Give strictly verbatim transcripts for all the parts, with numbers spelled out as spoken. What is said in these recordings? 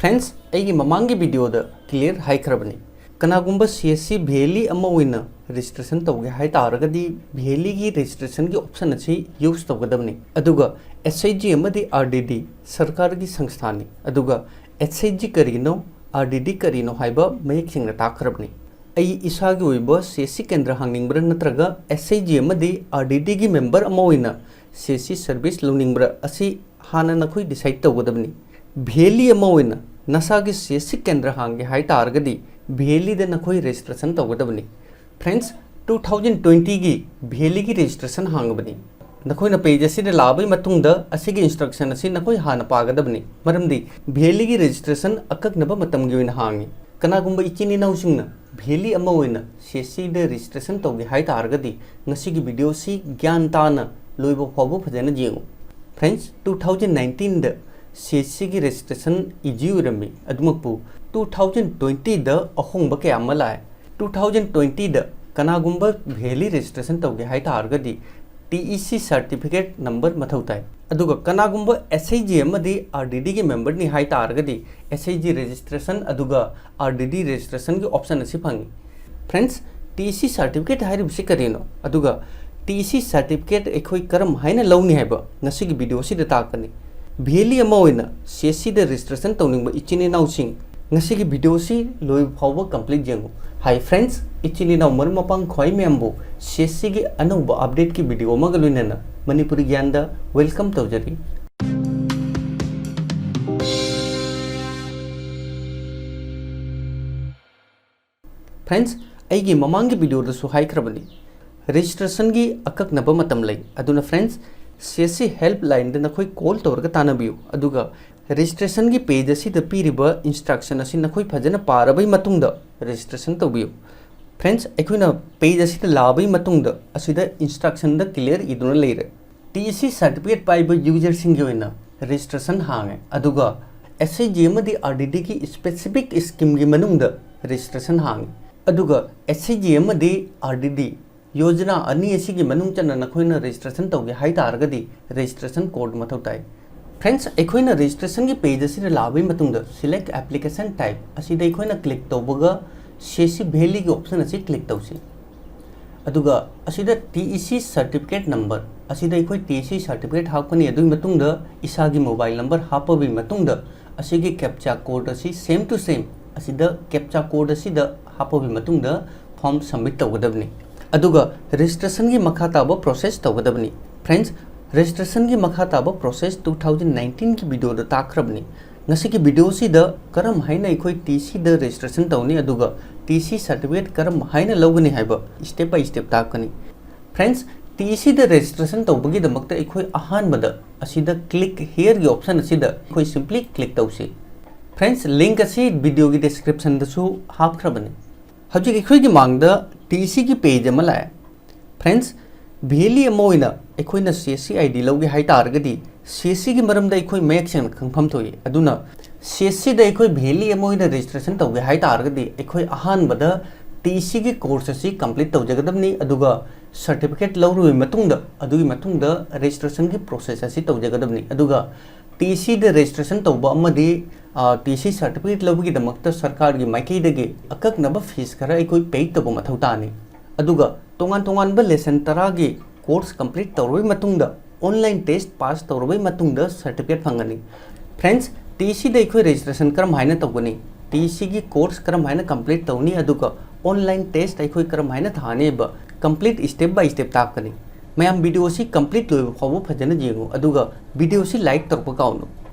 Friends, ꯑꯩꯒꯤ ꯃꯃꯥꯡꯒꯤ videoꯗ clear ꯍꯥꯏꯈ꯭ꯔꯕꯅꯤ꯫ ꯀꯅꯥꯒꯨꯝꯕ C S C ꯚꯦꯂꯤ ꯑꯃ ꯑꯣꯏꯅ registration ꯇꯧꯒꯦ ꯍꯥꯏ ꯇꯥꯔꯒꯗꯤ, ꯚꯦꯂꯤꯒꯤ registrationꯒꯤ option ꯑꯁꯤ use ꯇꯧꯒꯗꯕꯅꯤ꯫ ꯑꯗꯨꯒ S H G ꯑꯃꯗꯤ R D D ꯁꯔꯀꯥꯔꯒꯤ ꯁꯪꯁꯊꯥꯅꯤ꯫ ꯑꯗꯨꯒ S H G ꯀꯔꯤꯅꯣ, R D D ꯀꯔꯤꯅꯣ ꯍꯥꯏꯕ ꯃꯌꯦꯛ ꯁꯦꯡꯅ ꯇꯥꯛꯈ꯭ꯔꯕꯅꯤ꯫ ꯑꯩ ꯏꯁꯥꯒꯤ ꯑꯣꯏꯕ C S C ꯀꯦꯟꯗ꯭ꯔ ꯍꯥꯡꯅꯤꯡꯕ꯭ꯔꯥ ꯅꯠꯇ꯭ꯔꯒ S H G ꯑꯃꯗꯤ R D Dꯒꯤ member ꯑꯃ ꯑꯣꯏꯅ C S C service ꯂꯧꯅꯤꯡꯕ꯭ꯔꯥ ꯑꯁꯤ ꯍꯥꯟꯅ ꯅꯈꯣꯏ decide ꯇꯧꯒꯗꯕꯅꯤ꯫ ꯚꯦꯂꯤ ꯑꯃ ꯑꯣꯏꯅ ꯅꯁꯥꯒꯤ C S C ꯀꯦꯟꯗ꯭ꯔ ꯍꯥꯡꯒꯦ ꯍꯥꯏ ꯇꯥꯔꯒꯗꯤ, ꯚꯦꯂꯤꯗ ꯅꯈꯣꯏ registration ꯇꯧꯒꯗꯕꯅꯤ꯫ Friends, two thousand twentyꯒꯤ ꯚꯦꯂꯤꯒꯤ registration ꯍꯥꯡꯉꯕꯅꯤ꯫ ꯅꯈꯣꯏꯅ page ꯑꯁꯤꯗ ꯂꯥꯛꯑꯕꯒꯤ ꯃꯇꯨꯡꯗ ꯑꯁꯤꯒꯤ instruction ꯑꯁꯤ ꯅꯈꯣꯏ ꯍꯥꯟꯅ ꯄꯥꯒꯗꯕꯅꯤ, ꯃꯔꯝꯗꯤ ꯚꯦꯂꯤꯒꯤ registration ꯑꯀꯛꯅꯕ ꯃꯇꯝꯒꯤ ꯑꯣꯏꯅ ꯍꯥꯡꯉꯤ꯫ ꯀꯅꯥꯒꯨꯝꯕ ꯏꯆꯤꯟ ꯏꯅꯥꯎꯁꯤꯡꯅ ꯚꯦꯂꯤ ꯑꯃ ꯑꯣꯏꯅ C S Cꯗ registration ꯇꯧꯒꯦ ꯍꯥꯏ ꯇꯥꯔꯒꯗꯤ, ꯉꯁꯤꯒꯤ videoꯁꯤ ꯒ꯭ꯌꯥꯟ ꯇꯥꯅ ꯂꯣꯏꯕ ꯐꯥꯎꯕ ꯐꯖꯅ ꯌꯦꯡꯉꯨ꯫ Friends, two thousand nineteenꯗ C S Cꯒꯤ registration easy ꯑꯣꯏꯔꯝꯃꯤ꯫ ꯑꯗꯨꯃꯛꯄꯨ, two thousand twentyꯗ ꯑꯍꯣꯡꯕ ꯀꯌꯥ ꯑꯃ ꯂꯥꯛꯑꯦ꯫ Two thousand twentyꯗ ꯀꯅꯥꯒꯨꯝꯕ ꯚꯦꯂꯤ registration ꯇꯧꯒꯦ ꯍꯥꯏ ꯇꯥꯔꯒꯗꯤ, T E C certificate number ꯃꯊꯧ ꯇꯥꯏ꯫ ꯑꯗꯨꯒ ꯀꯅꯥꯒꯨꯝꯕ S H G ꯑꯃꯗꯤ R D Dꯒꯤ memberꯅꯤ ꯍꯥꯏ ꯇꯥꯔꯒꯗꯤ, S H G registration ꯑꯗꯨꯒ R D D registrationꯒꯤ option ꯑꯁꯤ ꯐꯪꯏ꯫ Friends, T E C certificate ꯍꯥꯏꯔꯤꯕꯁꯤ ꯀꯔꯤꯅꯣ? ꯑꯗꯨꯒ T E C certificate ꯑꯩꯈꯣꯏ ꯀꯔꯝ ꯍꯥꯏꯅ ꯂꯧꯅꯤ ꯍꯥꯏꯕ ꯉꯁꯤꯒꯤ videoꯁꯤꯗ ꯇꯥꯛꯀꯅꯤ꯫ ꯚꯦꯂꯤ ꯑꯃ ꯑꯣꯏꯅ C S Cꯗ registration ꯇꯧꯅꯤꯡꯕ ꯏꯆꯤꯟ ꯏꯅꯥꯎꯁꯤꯡ, ꯉꯁꯤꯒꯤ videoꯁꯤ ꯂꯣꯏꯕ ꯐꯥꯎꯕ complete ꯌꯦꯡꯉꯨ꯫ Hi friends, ꯏꯆꯤꯟ ꯏꯅꯥꯎ ꯃꯔꯨꯞ ꯃꯄꯥꯡ ꯈ꯭ꯋꯥꯏ ꯃꯌꯥꯝꯕꯨ C S Cꯒꯤ ꯑꯅꯧꯕ updateꯀꯤ video ꯑꯃꯒ ꯂꯣꯏꯅꯅ ꯃꯅꯤꯄꯨꯔꯤ ꯒ꯭ꯌꯥꯟꯗ welcome ꯇꯧꯖꯔꯤ꯫ Friends, ꯑꯩꯒꯤ ꯃꯃꯥꯡꯒꯤ videoꯗꯁꯨ ꯍꯥꯏꯈ꯭ꯔꯕꯅꯤ, registrationꯒꯤ ꯑꯀꯛꯅꯕ ꯃꯇꯝ ꯂꯩ꯫ ꯑꯗꯨꯅ friends, C S C helplineꯗ ꯅꯈꯣꯏ call ꯇꯧꯔꯒ ꯇꯥꯟꯅꯕꯤꯌꯨ꯫ ꯑꯗꯨꯒ registrationꯒꯤ page ꯑꯁꯤꯗ ꯄꯤꯔꯤꯕ instruction ꯑꯁꯤ ꯅꯈꯣꯏ ꯐꯖꯅ ꯄꯥꯔꯕꯒꯤ ꯃꯇꯨꯡꯗ registration ꯇꯧꯕꯤꯌꯨ꯫ Friends, ꯑꯩꯈꯣꯏꯅ page ꯑꯁꯤꯗ ꯂꯥꯛꯑꯕꯒꯤ ꯃꯇꯨꯡꯗ ꯑꯁꯤꯗ instructionꯗ clear ꯏꯗꯨꯅ ꯂꯩꯔꯦ꯫ T E C certificate ꯄꯥꯏꯕ userꯁꯤꯡꯒꯤ ꯑꯣꯏꯅ registration ꯍꯥꯡꯉꯦ, ꯑꯗꯨꯒ S H G ꯑꯃꯗꯤ R D Dꯒꯤ specific schemeꯒꯤ ꯃꯅꯨꯡꯗ registration ꯍꯥꯡꯉꯤ꯫ ꯑꯗꯨꯒ S H G ꯑꯃꯗꯤ R D D ꯌꯣꯖꯅꯥ ꯑꯅꯤ ꯑꯁꯤꯒꯤ ꯃꯅꯨꯡ ꯆꯟꯅ ꯅꯈꯣꯏꯅ registration ꯇꯧꯒꯦ ꯍꯥꯏ ꯇꯥꯔꯒꯗꯤ, registration code ꯃꯊꯧ ꯇꯥꯏ꯫ Friends, ꯑꯩꯈꯣꯏꯅ registrationꯒꯤ page ꯑꯁꯤꯗ ꯂꯥꯛꯑꯕꯒꯤ ꯃꯇꯨꯡꯗ select application type ꯑꯁꯤꯗ ꯑꯩꯈꯣꯏꯅ click ꯇꯧꯕꯒ C S C Valleyꯒꯤ option ꯑꯁꯤ click ꯇꯧꯁꯤ꯫ ꯑꯗꯨꯒ ꯑꯁꯤꯗ T E C certificate number ꯑꯁꯤꯗ ꯑꯩꯈꯣꯏ T E C certificate ꯍꯥꯞꯀꯅꯤ꯫ ꯑꯗꯨꯒꯤ ꯃꯇꯨꯡꯗ ꯏꯁꯥꯒꯤ mobile number ꯍꯥꯞꯄꯕꯒꯤ ꯃꯇꯨꯡꯗ ꯑꯁꯤꯒꯤ captcha code ꯑꯁꯤ same to same ꯑꯁꯤꯗ captcha code ꯑꯁꯤꯗ ꯍꯥꯞꯄꯕꯒꯤ ꯃꯇꯨꯡꯗ form submit ꯇꯧꯒꯗꯕꯅꯤ꯫ ꯑꯗꯨꯒ registrationꯒꯤ ꯃꯈꯥ ꯇꯥꯕ process ꯇꯧꯒꯗꯕꯅꯤ꯫ Friends, registrationꯒꯤ ꯃꯈꯥ ꯇꯥꯕ process two thousand nineteenꯒꯤ videoꯗ ꯇꯥꯛꯈ꯭ꯔꯕꯅꯤ꯫ ꯉꯁꯤꯒꯤ videoꯁꯤꯗ ꯀꯔꯝ ꯍꯥꯏꯅ ꯑꯩꯈꯣꯏ T Cꯗ registration ꯇꯧꯅꯤ ꯑꯗꯨꯒ T C certificate ꯀꯔꯝ ꯍꯥꯏꯅ ꯂꯧꯒꯅꯤ ꯍꯥꯏꯕ step by step ꯇꯥꯛꯀꯅꯤ꯫ Friends, T Cꯗ registration ꯇꯧꯕꯒꯤꯗꯃꯛꯇ ꯑꯩꯈꯣꯏ ꯑꯍꯥꯟꯕꯗ ꯑꯁꯤꯗ click hereꯒꯤ option ꯑꯁꯤꯗ ꯑꯩꯈꯣꯏ simply click ꯇꯧꯁꯤ꯫ Friends, link ꯑꯁꯤ videoꯒꯤ descriptionꯗꯁꯨ ꯍꯥꯞꯈ꯭ꯔꯕꯅꯤ꯫ ꯍꯧꯖꯤꯛ ꯑꯩꯈꯣꯏꯒꯤ ꯃꯥꯡꯗ T Cꯒꯤ page ꯑꯃ ꯂꯥꯛꯑꯦ꯫ Friends, Valley ꯑꯃ ꯑꯣꯏꯅ ꯑꯩꯈꯣꯏꯅ C S C ID ꯂꯧꯒꯦ ꯍꯥꯏ ꯇꯥꯔꯒꯗꯤ C S Cꯒꯤ ꯃꯔꯝꯗ ꯑꯩꯈꯣꯏ ꯃꯌꯦꯛ ꯁꯦꯡꯅ ꯈꯪꯐꯝ ꯊꯣꯛꯏ꯫ ꯑꯗꯨꯅ C S Cꯗ ꯑꯩꯈꯣꯏ Valley ꯑꯃ ꯑꯣꯏꯅ registration ꯇꯧꯒꯦ ꯍꯥꯏ ꯇꯥꯔꯒꯗꯤ ꯑꯩꯈꯣꯏ ꯑꯍꯥꯟꯕꯗ T Cꯒꯤ course ꯑꯁꯤ complete ꯇꯧꯖꯒꯗꯕꯅꯤ꯫ ꯑꯗꯨꯒ certificate ꯂꯧꯔꯕ ꯃꯇꯨꯡꯗ, ꯑꯗꯨꯒꯤ ꯃꯇꯨꯡꯗ registrationꯒꯤ process ꯑꯁꯤ ꯇꯧꯖꯒꯗꯕꯅꯤ꯫ ꯑꯗꯨꯒ T Cꯗ registration ꯇꯧꯕ ꯑꯃꯗꯤ, ꯑ, T C certificate ꯂꯧꯕꯒꯤꯗꯃꯛꯇ ꯁꯔꯀꯥꯔꯒꯤ ꯃꯥꯏꯀꯩꯗꯒꯤ ꯑꯀꯛꯅꯕ fees ꯈꯔ ꯑꯩꯈꯣꯏ pay ꯇꯧꯕ ꯃꯊꯧ ꯇꯥꯅꯤ꯫ ꯑꯗꯨꯒ ꯇꯣꯉꯥꯟ ꯇꯣꯉꯥꯟꯕ lesson ꯇꯔꯥꯒꯤ course complete ꯇꯧꯔꯕꯩ ꯃꯇꯨꯡꯗ, online test pass ꯇꯧꯔꯕꯩ ꯃꯇꯨꯡꯗ certificate ꯐꯪꯒꯅꯤ꯫ Friends, T Cꯗ ꯑꯩꯈꯣꯏ registration ꯀꯔꯝ ꯍꯥꯏꯅ ꯇꯧꯒꯅꯤ, T Cꯒꯤ course ꯀꯔꯝ ꯍꯥꯏꯅ complete ꯇꯧꯅꯤ, ꯑꯗꯨꯒ online test ꯑꯩꯈꯣꯏ ꯀꯔꯝ ꯍꯥꯏꯅ ꯊꯥꯅꯤ ꯍꯥꯏꯕ complete step by step ꯇꯥꯛꯀꯅꯤ꯫ ꯃꯌꯥꯝ video ꯑꯁꯤ complete ꯂꯣꯏꯕ ꯐꯥꯎꯕ ꯐꯖꯅ ꯌꯦꯡꯉꯨ, ꯑꯗꯨꯒ video ꯑꯁꯤ like ꯇꯧꯔꯛꯄ ꯀꯥꯎꯅꯨ꯫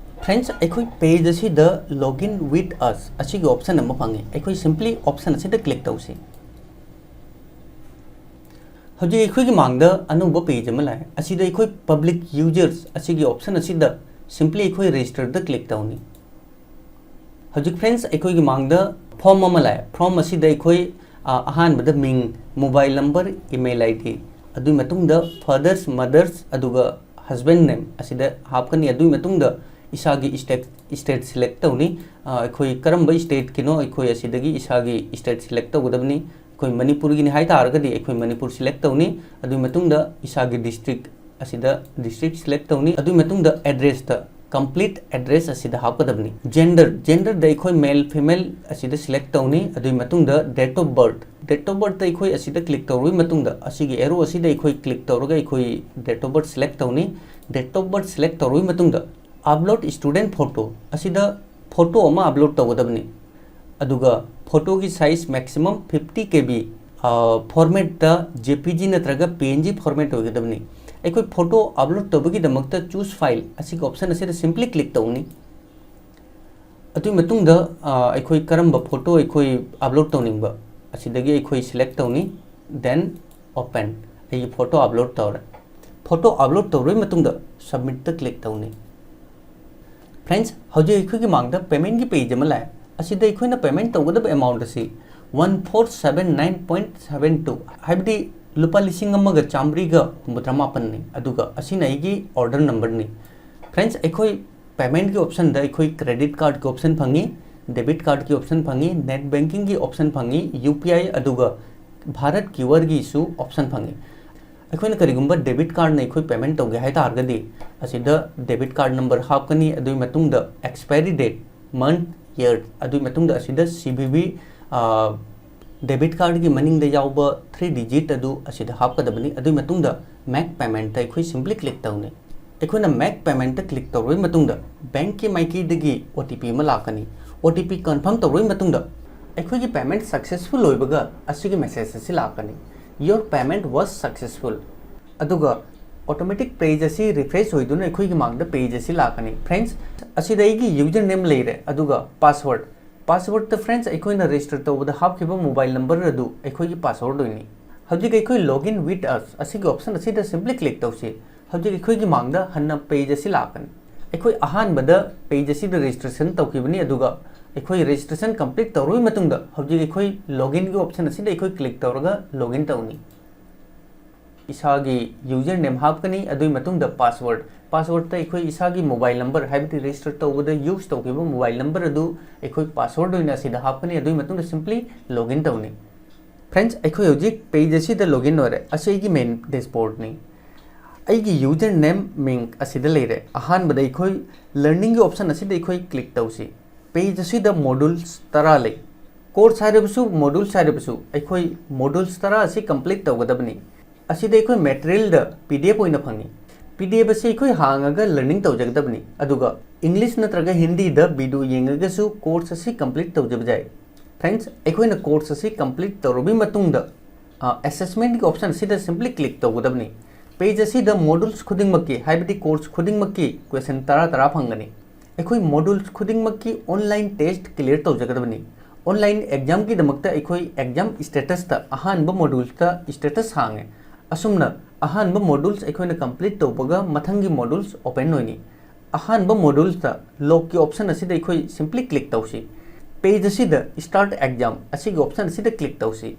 Friends, ꯑꯩꯈꯣꯏ page ꯑꯁꯤꯗ login with us ꯑꯁꯤꯒꯤ option ꯑꯃ ꯐꯪꯉꯤ꯫ ꯑꯩꯈꯣꯏ simply option ꯑꯁꯤꯗ click ꯇꯧꯁꯤ꯫ ꯍꯧꯖꯤꯛ ꯑꯩꯈꯣꯏꯒꯤ ꯃꯥꯡꯗ ꯑꯅꯧꯕ page ꯑꯃ ꯂꯥꯛꯑꯦ꯫ ꯑꯁꯤꯗ ꯑꯩꯈꯣꯏ public users ꯑꯁꯤꯒꯤ option ꯑꯁꯤꯗ simply ꯑꯩꯈꯣꯏ registerꯗ click ꯇꯧꯅꯤ꯫ ꯍꯧꯖꯤꯛ friends, ꯑꯩꯈꯣꯏꯒꯤ ꯃꯥꯡꯗ form ꯑꯃ ꯂꯥꯛꯑꯦ꯫ Form ꯑꯁꯤꯗ ꯑꯩꯈꯣꯏ, ꯑ, ꯑꯍꯥꯟꯕꯗ ꯃꯤꯡ, mobile number, email ID, ꯑꯗꯨꯒꯤ ꯃꯇꯨꯡꯗ fathers, mothers, ꯑꯗꯨꯒ husband name ꯑꯁꯤꯗ ꯍꯥꯞꯀꯅꯤ꯫ ꯑꯗꯨꯒꯤ ꯃꯇꯨꯡꯗ ꯏꯁꯥꯒꯤ state, state select ꯇꯧꯅꯤ꯫ ꯑ, ꯑꯩꯈꯣꯏ ꯀꯔꯝꯕ stateꯀꯤꯅꯣ, ꯑꯩꯈꯣꯏ ꯑꯁꯤꯗꯒꯤ ꯏꯁꯥꯒꯤ state select ꯇꯧꯒꯗꯕꯅꯤ꯫ ꯑꯩꯈꯣꯏ ꯃꯅꯤꯄꯨꯔꯒꯤꯅꯤ ꯍꯥꯏ ꯇꯥꯔꯒꯗꯤ ꯑꯩꯈꯣꯏ ꯃꯅꯤꯄꯨꯔ select ꯇꯧꯅꯤ꯫ ꯑꯗꯨꯒꯤ ꯃꯇꯨꯡꯗ ꯏꯁꯥꯒꯤ district ꯑꯁꯤꯗ district select ꯇꯧꯅꯤ꯫ ꯑꯗꯨꯒꯤ ꯃꯇꯨꯡꯗ addressꯇ complete address ꯑꯁꯤꯗ ꯍꯥꯞꯀꯗꯕꯅꯤ꯫ Gender, genderꯗ ꯑꯩꯈꯣꯏ male female ꯑꯁꯤꯗ select ꯇꯧꯅꯤ꯫ ꯑꯗꯨꯒꯤ ꯃꯇꯨꯡꯗ date of birth, date of birthꯇ ꯑꯩꯈꯣꯏ ꯑꯁꯤꯗ click ꯇꯧꯔꯕ ꯃꯇꯨꯡꯗ, ꯑꯁꯤꯒꯤ arrow ꯑꯁꯤꯗ ꯑꯩꯈꯣꯏ click ꯇꯧꯔꯒ ꯑꯩꯈꯣꯏ date of birth select ꯇꯧꯅꯤ꯫ Date of birth select ꯇꯧꯔꯕ ꯃꯇꯨꯡꯗ upload student photo ꯑꯁꯤꯗ photo ꯑꯃ upload ꯇꯧꯒꯗꯕꯅꯤ꯫ ꯑꯗꯨꯒ photoꯒꯤ size maximum fifty K B, formatꯇ J P G ꯅꯠꯇ꯭ꯔꯒ P N G format ꯑꯣꯏꯒꯗꯕꯅꯤ꯫ ꯑꯩꯈꯣꯏ photo upload ꯇꯧꯕꯒꯤꯗꯃꯛꯇ choose file ꯑꯁꯤꯒꯤ option ꯑꯁꯤꯗ simply click ꯇꯧꯅꯤ꯫ ꯑꯗꯨꯒꯤ ꯃꯇꯨꯡꯗ, ꯑ, ꯑꯩꯈꯣꯏ ꯀꯔꯝꯕ photo ꯑꯩꯈꯣꯏ upload ꯇꯧꯅꯤꯡꯕ ꯑꯁꯤꯗꯒꯤ ꯑꯩꯈꯣꯏ select ꯇꯧꯅꯤ, then open꯫ ꯑꯩꯒꯤ photo upload ꯇꯧꯔꯦ꯫ Photo upload ꯇꯧꯔꯕ ꯃꯇꯨꯡꯗ submitꯇ click ꯇꯧꯅꯤ꯫ Friends, ꯍꯧꯖꯤꯛ ꯑꯩꯈꯣꯏꯒꯤ ꯃꯥꯡꯗ paymentꯀꯤ page ꯑꯃ ꯂꯥꯛꯑꯦ꯫ ꯑꯁꯤꯗ ꯑꯩꯈꯣꯏꯅ payment ꯇꯧꯒꯗꯕ amount ꯑꯁꯤ one four seven nine point seven two, ꯍꯥꯏꯕꯗꯤ ꯂꯨꯄꯥ ꯂꯤꯁꯤꯡ ꯑꯃꯒ ꯆꯥꯃꯔꯤꯒ ꯍꯨꯝꯐꯨꯇꯔꯥꯃꯥꯄꯟꯅꯤ꯫ ꯑꯗꯨꯒ ꯑꯁꯤꯅ ꯑꯩꯒꯤ order numberꯅꯤ꯫ Friends, ꯑꯩꯈꯣꯏ paymentꯀꯤ optionꯗ ꯑꯩꯈꯣꯏ credit cardꯀꯤ option ꯐꯪꯉꯤ, debit cardꯀꯤ option ꯐꯪꯉꯤ, net bankingꯒꯤ option ꯐꯪꯉꯤ, U P I, ꯑꯗꯨꯒ ꯚꯥꯔꯠ QRꯒꯤꯁꯨ option ꯐꯪꯉꯤ꯫ ꯑꯩꯈꯣꯏꯅ ꯀꯔꯤꯒꯨꯝꯕ debit cardꯅ ꯑꯩꯈꯣꯏ payment ꯇꯧꯒꯦ ꯍꯥꯏ ꯇꯥꯔꯒꯗꯤ, ꯑꯁꯤꯗ debit card number ꯍꯥꯞꯀꯅꯤ, ꯑꯗꯨꯒꯤ ꯃꯇꯨꯡꯗ expiry date, month, year, ꯑꯗꯨꯒꯤ ꯃꯇꯨꯡꯗ ꯑꯁꯤꯗ C V V, ꯑ, debit cardꯀꯤ ꯃꯅꯤꯡꯗ ꯌꯥꯎꯕ three digit ꯑꯗꯨ ꯑꯁꯤꯗ ꯍꯥꯞꯀꯗꯕꯅꯤ꯫ ꯑꯗꯨꯒꯤ ꯃꯇꯨꯡꯗ make paymentꯇ ꯑꯩꯈꯣꯏ simply click ꯇꯧꯅꯤ꯫ ꯑꯩꯈꯣꯏꯅ make paymentꯇ click ꯇꯧꯔꯕ ꯃꯇꯨꯡꯗ, bankꯀꯤ ꯃꯥꯏꯀꯩꯗꯒꯤ O T P ꯑꯃ ꯂꯥꯛꯀꯅꯤ꯫ O T P confirm ꯇꯧꯔꯕ ꯃꯇꯨꯡꯗ, ꯑꯩꯈꯣꯏꯒꯤ payment successful ꯑꯣꯏꯕꯒ ꯑꯁꯤꯒꯤ message ꯑꯁꯤ ꯂꯥꯛꯀꯅꯤ, "Your payment was successful"꯫ ꯑꯗꯨꯒ automatic page ꯑꯁꯤ refresh ꯑꯣꯏꯗꯨꯅ ꯑꯩꯈꯣꯏꯒꯤ ꯃꯥꯡꯗ page ꯑꯁꯤ ꯂꯥꯛꯀꯅꯤ꯫ Friends, ꯑꯁꯤꯗ ꯑꯩꯒꯤ username ꯂꯩꯔꯦ, ꯑꯗꯨꯒ password꯫ Passwordꯇ, friends, ꯑꯩꯈꯣꯏꯅ register ꯇꯧꯕꯗ ꯍꯥꯞꯈꯤꯕ mobile number ꯑꯗꯨ ꯑꯩꯈꯣꯏꯒꯤ password ꯑꯣꯏꯅꯤ꯫ ꯍꯧꯖꯤꯛ ꯑꯩꯈꯣꯏ "Login with us" ꯑꯁꯤꯒꯤ option ꯑꯁꯤꯗ simply click ꯇꯧꯁꯤ꯫ ꯍꯧꯖꯤꯛ ꯑꯩꯈꯣꯏꯒꯤ ꯃꯥꯡꯗ ꯍꯟꯅ page ꯑꯁꯤ ꯂꯥꯛꯀꯅꯤ꯫ ꯑꯩꯈꯣꯏ ꯑꯍꯥꯟꯕꯗ page ꯑꯁꯤꯗ registration ꯇꯧꯈꯤꯕꯅꯤ, ꯑꯗꯨꯒ ꯑꯩꯈꯣꯏ registration complete ꯇꯧꯔꯕ ꯃꯇꯨꯡꯗ ꯍꯧꯖꯤꯛ ꯑꯩꯈꯣꯏ loginꯒꯤ option ꯑꯁꯤꯗ ꯑꯩꯈꯣꯏ click ꯇꯧꯔꯒ login ꯇꯧꯅꯤ꯫ ꯏꯁꯥꯒꯤ username ꯍꯥꯞꯀꯅꯤ, ꯑꯗꯨꯒꯤ ꯃꯇꯨꯡꯗ password꯫ Passwordꯇ ꯑꯩꯈꯣꯏ ꯏꯁꯥꯒꯤ mobile number, ꯍꯥꯏꯕꯗꯤ register ꯇꯧꯕꯗ use ꯇꯧꯈꯤꯕ mobile number ꯑꯗꯨ ꯑꯩꯈꯣꯏ password ꯑꯣꯏꯅ ꯑꯁꯤꯗ ꯍꯥꯞꯀꯅꯤ, ꯑꯗꯨꯒꯤ ꯃꯇꯨꯡꯗ simply login ꯇꯧꯅꯤ꯫ Friends, ꯑꯩꯈꯣꯏ ꯍꯧꯖꯤꯛ page ꯑꯁꯤꯗ login ꯑꯣꯏꯔꯦ꯫ ꯑꯁꯤ ꯑꯩꯒꯤ main dashboardꯅꯤ꯫ ꯑꯩꯒꯤ ꯌꯨꯖꯔ ꯅꯦꯝ ꯃꯤꯡ ꯑꯁꯤꯗ ꯂꯩꯔꯦ꯫ ꯑꯍꯥꯟꯕꯗ ꯑꯩꯈꯣꯏ ꯂꯔꯅꯤꯡꯒꯤ ꯑꯣꯞꯁꯟ ꯑꯁꯤꯗ ꯑꯩꯈꯣꯏ ꯀ꯭ꯂꯤꯛ ꯇꯧꯁꯤ꯫ ꯄꯦꯖ ꯑꯁꯤꯗ ꯃꯣꯗꯨꯜꯁ ꯇꯔꯥ ꯂꯩ꯫ ꯀꯣꯔꯁ ꯍꯥꯏꯔꯕꯁꯨ, ꯃꯣꯗꯨꯜꯁ ꯍꯥꯏꯔꯕꯁꯨ, ꯑꯩꯈꯣꯏ ꯃꯣꯗꯨꯜꯁ ꯇꯔꯥ ꯑꯁꯤ ꯀꯝꯄ꯭ꯂꯤꯠ ꯇꯧꯒꯗꯕꯅꯤ꯫ ꯑꯁꯤꯗ ꯑꯩꯈꯣꯏ ꯃꯦꯇꯔꯤꯌꯦꯜꯗ ꯄꯤ ꯗꯤ ꯑꯦꯐ ꯑꯣꯏꯅ ꯐꯪꯉꯤ꯫ ꯄꯤ ꯗꯤ ꯑꯦꯐ ꯑꯁꯤ ꯑꯩꯈꯣꯏ ꯍꯥꯡꯉꯒ ꯂꯔꯅꯤꯡ ꯇꯧꯖꯒꯗꯕꯅꯤ꯫ ꯑꯗꯨꯒ ꯏꯪꯂꯤꯁ ꯅꯠꯇ꯭ꯔꯒ ꯍꯤꯟꯗꯤꯗ ꯚꯤꯗꯤꯑꯣ ꯌꯦꯡꯉꯒꯁꯨ ꯀꯣꯔꯁ ꯑꯁꯤ ꯀꯝꯄ꯭ꯂꯤꯠ ꯇꯧꯖꯕ ꯌꯥꯏ꯫ ꯐ꯭ꯔꯦꯟꯁ, ꯑꯩꯈꯣꯏꯅ ꯀꯣꯔꯁ ꯑꯁꯤ ꯀꯝꯄ꯭ꯂꯤꯠ ꯇꯧꯔꯕ ꯃꯇꯨꯡꯗ, ꯑ, ꯑꯦꯁꯦꯁꯃꯦꯟꯠꯀꯤ ꯑꯣꯞꯁꯟ ꯑꯁꯤꯗ ꯁꯤꯝꯄ꯭ꯂꯤ ꯀ꯭ꯂꯤꯛ ꯇꯧꯒꯗꯕꯅꯤ꯫ ꯄꯦꯖ ꯑꯁꯤꯗ ꯃꯣꯗꯨꯜꯁ ꯈꯨꯗꯤꯡꯃꯛꯀꯤ, ꯍꯥꯏꯕꯗꯤ ꯀꯣꯔꯁ ꯈꯨꯗꯤꯡꯃꯛꯀꯤ ꯀ꯭ꯋꯦꯁꯟ ꯇꯔꯥ ꯇꯔꯥ ꯐꯪꯒꯅꯤ꯫ ꯑꯩꯈꯣꯏ ꯃꯣꯗꯨꯜꯁ ꯈꯨꯗꯤꯡꯃꯛꯀꯤ ꯑꯣꯟꯂꯥꯏꯟ ꯇꯦꯁꯠ ꯀ꯭ꯂꯤꯌꯔ ꯇꯧꯖꯒꯗꯕꯅꯤ꯫ ꯑꯣꯟꯂꯥꯏꯟ ꯑꯦꯛꯖꯥꯝꯒꯤꯗꯃꯛꯇ ꯑꯩꯈꯣꯏ ꯑꯦꯛꯖꯥꯝ ꯁ꯭ꯇꯦꯇꯁꯇ ꯑꯍꯥꯟꯕ ꯃꯣꯗꯨꯜꯁꯇ ꯁ꯭ꯇꯦꯇꯁ ꯍꯥꯡꯉꯦ꯫ ꯑꯁꯨꯝꯅ ꯑꯍꯥꯟꯕ ꯃꯣꯗꯨꯜꯁ ꯑꯩꯈꯣꯏꯅ ꯀꯝꯄ꯭ꯂꯤꯠ ꯇꯧꯕꯒ ꯃꯊꯪꯒꯤ ꯃꯣꯗꯨꯜꯁ ꯑꯣꯄꯟ ꯑꯣꯏꯅꯤ꯫ ꯑꯍꯥꯟꯕ ꯃꯣꯗꯨꯜꯁꯇ ꯂꯣꯒꯀꯤ ꯑꯣꯞꯁꯟ ꯑꯁꯤꯗ ꯑꯩꯈꯣꯏ ꯁꯤꯝꯄ꯭ꯂꯤ ꯀ꯭ꯂꯤꯛ ꯇꯧꯁꯤ꯫ ꯄꯦꯖ ꯑꯁꯤꯗ ꯁ꯭ꯇꯥꯔꯠ ꯑꯦꯛꯖꯥꯝ ꯑꯁꯤꯒꯤ ꯑꯣꯞꯁꯟ ꯑꯁꯤꯗ ꯀ꯭ꯂꯤꯛ ꯇꯧꯁꯤ꯫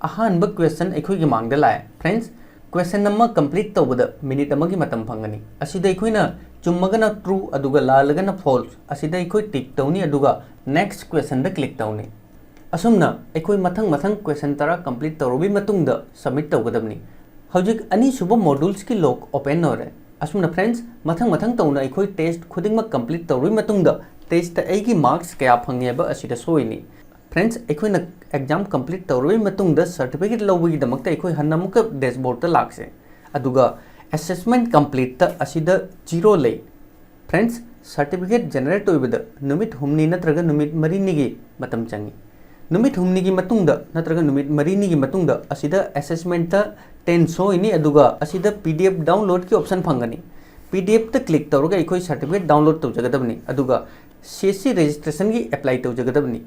ꯑꯍꯥꯟꯕ ꯀ꯭ꯋꯦꯁꯟ ꯑꯩꯈꯣꯏꯒꯤ ꯃꯥꯡꯗ ꯂꯥꯛꯑꯦ꯫ ꯐ꯭ꯔꯦꯟꯁ, ꯀ꯭ꯋꯦꯁꯟ ꯑꯃ ꯀꯝꯄ꯭ꯂꯤꯠ ꯇꯧꯕꯗ ꯃꯤꯅꯤꯠ ꯑꯃꯒꯤ ꯃꯇꯝ ꯐꯪꯒꯅꯤ꯫ ꯑꯁꯤꯗ ꯑꯩꯈꯣꯏꯅ ꯆꯨꯝꯃꯒꯅ ꯇ꯭ꯔꯨ, ꯑꯗꯨꯒ ꯂꯥꯜꯂꯒꯅ ꯐꯣꯜꯁ꯫ ꯑꯁꯤꯗ ꯑꯩꯈꯣꯏ ꯇꯤꯛ ꯇꯧꯅꯤ, ꯑꯗꯨꯒ ꯅꯦꯛꯁ ꯀ꯭ꯋꯦꯁꯟꯗ ꯀ꯭ꯂꯤꯛ ꯇꯧꯅꯤ꯫ ꯑꯁꯨꯝꯅ ꯑꯩꯈꯣꯏ ꯃꯊꯪ ꯃꯊꯪ ꯀ꯭ꯋꯦꯁꯟ ꯇꯔꯥ ꯀꯝꯄ꯭ꯂꯤꯠ ꯇꯧꯔꯕ ꯃꯇꯨꯡꯗ ꯁꯕꯃꯤꯠ ꯇꯧꯒꯗꯕꯅꯤ꯫ ꯍꯧꯖꯤꯛ ꯑꯅꯤꯁꯨꯕ ꯃꯣꯗꯨꯜꯁꯀꯤ ꯂꯣꯒ ꯑꯣꯄꯟ ꯑꯣꯏꯔꯦ꯫ ꯑꯁꯨꯝꯅ ꯐ꯭ꯔꯦꯟꯁ, ꯃꯊꯪ ꯃꯊꯪ ꯇꯧꯅ ꯑꯩꯈꯣꯏ ꯇꯦꯁꯠ ꯈꯨꯗꯤꯡꯃꯛ ꯀꯝꯄ꯭ꯂꯤꯠ ꯇꯧꯔꯕ ꯃꯇꯨꯡꯗ ꯇꯦꯁꯠꯇ ꯑꯩꯒꯤ ꯃꯥꯔꯛꯁ ꯀꯌꯥ ꯐꯪꯉꯦ ꯍꯥꯏꯕ ꯑꯁꯤꯗ ꯁꯣꯏꯅꯤ꯫ ꯐ꯭ꯔꯦꯟꯁ, ꯑꯩꯈꯣꯏꯅ ꯑꯦꯛꯖꯥꯝ ꯀꯝꯄ꯭ꯂꯤꯠ ꯇꯧꯔꯕ ꯃꯇꯨꯡꯗ ꯁꯥꯔꯇꯤꯐꯤꯀꯦꯠ ꯂꯧꯕꯒꯤꯗꯃꯛꯇ ꯑꯩꯈꯣꯏ ꯍꯟꯅ ꯑꯃꯨꯛꯀ ꯗꯦꯁꯕꯣꯔꯗꯇ ꯂꯥꯛꯁꯦ꯫ ꯑꯗꯨꯒ ꯑꯦꯁꯦꯁꯃꯦꯟꯠ ꯀꯝꯄ꯭ꯂꯤꯠꯇ ꯑꯁꯤꯗ ꯖꯤꯔꯣ ꯂꯩ꯫ ꯐ꯭ꯔꯦꯟꯁ, ꯁꯥꯔꯇꯤꯐꯤꯀꯦꯠ ꯖꯦꯅꯦꯔꯦꯠ ꯑꯣꯏꯕꯗ ꯅꯨꯃꯤꯠ ꯍꯨꯝꯅꯤ ꯅꯠꯇ꯭ꯔꯒ ꯅꯨꯃꯤꯠ ꯃꯔꯤꯅꯤꯒꯤ ꯃꯇꯝ ꯆꯪꯏ꯫ ꯅꯨꯃꯤꯠ ꯍꯨꯝꯅꯤꯒꯤ ꯃꯇꯨꯡꯗ ꯅꯠꯇ꯭ꯔꯒ ꯅꯨꯃꯤꯠ ꯃꯔꯤꯅꯤꯒꯤ ꯃꯇꯨꯡꯗ ꯑꯁꯤꯗ ꯑꯦꯁꯦꯁꯃꯦꯟꯠꯇ ꯇꯦꯟ ꯁꯣꯏꯅꯤ, ꯑꯗꯨꯒ ꯑꯁꯤꯗ ꯄꯤ ꯗꯤ ꯑꯦꯐ ꯗꯥꯎꯟꯂꯣꯗꯀꯤ ꯑꯣꯞꯁꯟ ꯐꯪꯒꯅꯤ꯫ ꯄꯤ ꯗꯤ ꯑꯦꯐꯇ ꯀ꯭ꯂꯤꯛ ꯇꯧꯔꯒ ꯑꯩꯈꯣꯏ ꯁꯥꯔꯇꯤꯐꯤꯀꯦꯠ ꯗꯥꯎꯟꯂꯣꯗ ꯇꯧꯖꯒꯗꯕꯅꯤ꯫ ꯑꯗꯨꯒ ꯁꯤ ꯑꯦꯁ ꯁꯤ ꯔꯦꯖꯤꯁꯇ꯭ꯔꯦꯁꯟꯒꯤ ꯑꯦꯄ꯭ꯂꯥꯏ ꯇꯧꯖꯒꯗꯕꯅꯤ꯫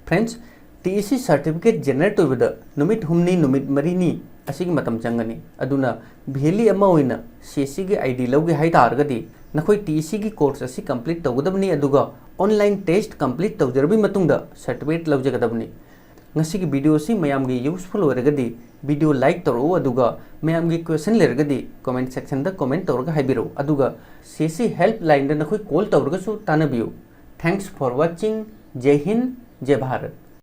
ꯐ꯭ꯔꯦꯟꯁ, T S C certificate generate ꯑꯣꯏꯕꯗ ꯅꯨꯃꯤꯠ ꯍꯨꯝꯅꯤ, ꯅꯨꯃꯤꯠ ꯃꯔꯤꯅꯤ ꯑꯁꯤꯒꯤ ꯃꯇꯝ ꯆꯪꯒꯅꯤ꯫ ꯑꯗꯨꯅ ꯚꯦꯂꯤ ꯑꯃ ꯑꯣꯏꯅ ꯁꯤ ꯑꯦꯁ ꯁꯤꯒꯤ ꯑꯥꯏ ꯗꯤ ꯂꯧꯒꯦ ꯍꯥꯏ ꯇꯥꯔꯒꯗꯤ ꯅꯈꯣꯏ ꯇꯤ ꯑꯦꯁ ꯁꯤꯒꯤ ꯀꯣꯔꯁ ꯑꯁꯤ ꯀꯝꯄ꯭ꯂꯤꯠ ꯇꯧꯒꯗꯕꯅꯤ, ꯑꯗꯨꯒ ꯑꯣꯟꯂꯥꯏꯟ ꯇꯦꯁꯠ ꯀꯝꯄ꯭ꯂꯤꯠ ꯇꯧꯖꯔꯕ ꯃꯇꯨꯡꯗ ꯁꯥꯔꯇꯤꯐꯤꯀꯦꯠ ꯂꯧꯖꯒꯗꯕꯅꯤ꯫ ꯉꯁꯤꯒꯤ ꯚꯤꯗꯤꯑꯣ ꯑꯁꯤ ꯃꯌꯥꯝꯒꯤ ꯌꯨꯁꯐꯨꯜ ꯑꯣꯏꯔꯒꯗꯤ ꯚꯤꯗꯤꯑꯣ ꯂꯥꯏꯛ ꯇꯧꯔꯛꯎ, ꯑꯗꯨꯒ ꯃꯌꯥꯝꯒꯤ ꯀ꯭ꯋꯦꯁꯟ ꯂꯩꯔꯒꯗꯤ ꯀꯣꯃꯦꯟꯠ ꯁꯦꯛꯁꯟꯗ ꯀꯣꯃꯦꯟꯠ ꯇꯧꯔꯒ ꯍꯥꯏꯕꯤꯔꯛꯎ, ꯑꯗꯨꯒ ꯁꯤ ꯑꯦꯁ ꯁꯤ ꯍꯦꯜꯞ ꯂꯥꯏꯟꯗ ꯅꯈꯣꯏ ꯀꯣꯜ ꯇꯧꯔꯒꯁꯨ ꯇꯥꯟꯅꯕꯤꯌꯨ꯫ Thanks for watching. ꯖꯩ Hind, ꯖꯩ Bharat.